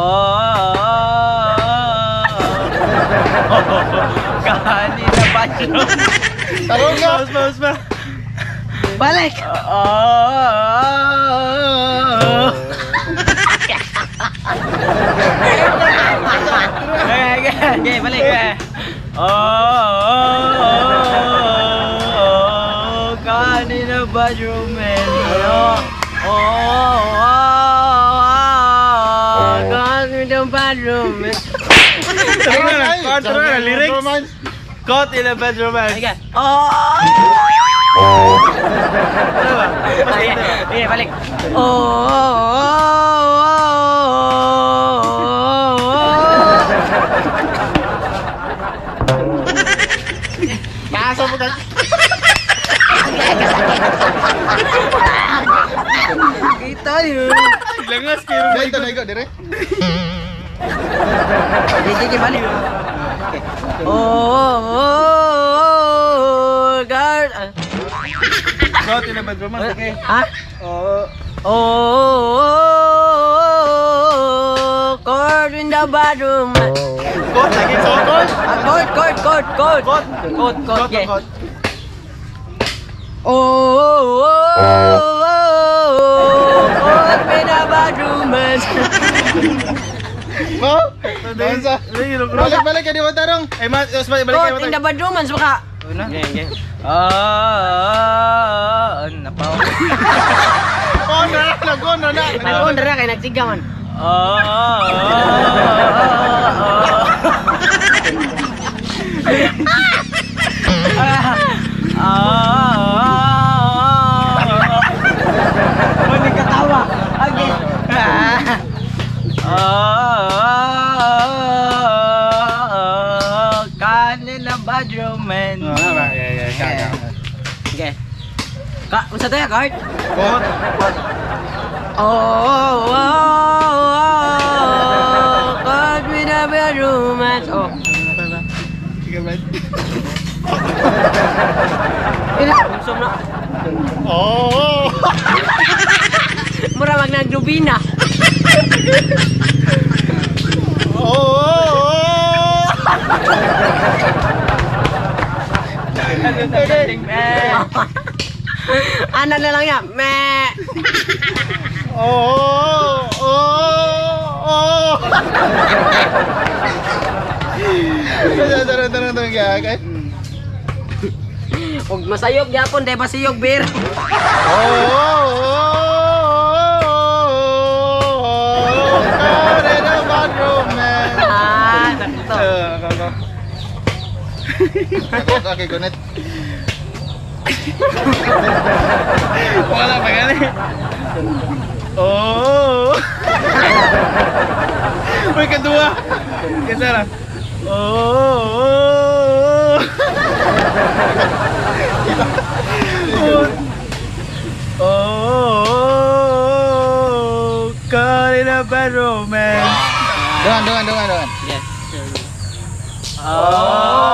Oh. Caught in the bedroom. Tarong nga. Pause, pause, pa. Balik! Oh. Okay, Okay, balik. Oh, caught in a bedroom man. Oh, Caught in the bedroom. Tarong na, tarong na, lyrics. Caught in a bad romance. Okay. Oh! Ano ba? Okay, okay, balik. Oh! Nasa mo ka. Kita yun. Langas kayo. Dahil ito na ikaw, dire. Okay, okay, balik. Okay. Oh, guard. Caught in a bad romance. Okay. Ha? Oh. Oh, court in the bathroom. Caught lagi. Caught. Ah, court, court, court, court. Caught. Court, court, yeah. Caught. Oh, court in the bathroom. Mo? Dansa. Balik, balik, kaya di mo tarong. Ay, mas, mas, balik kayo. Court in the bathroom, baka. Okay, okay. Oh, napaw. Oh, na, nag-on na na. Nag-on ra kay nagsiga man. Oh. Wala katawa. Okay. Oh, kanin na bedroom man. Oh, tama. Yeah, kaka. Okay. Ka, unsa to ya, card? Caught. Oh, caught with a bedroom. Oh. Sige, Brad. Ina, unsom na. Oh! Mura mag naglubina. Oh! Ana na lang ya. Me. Oh! Oh! Oh! Tarong, tarong, tarong, tarong, kaya, kaya. Og masayog gyapon dai basiyog beer. Oh! Caught in a bad romance. Ah, sakto. Kaka. Ako, okay, gunit. Wala pa gani. Oh. Uy, kadua. Kasi lang. Oh. Oh. Caught in a bad romance. Dungan, dungan, dungan, dungan. Yes. Oh.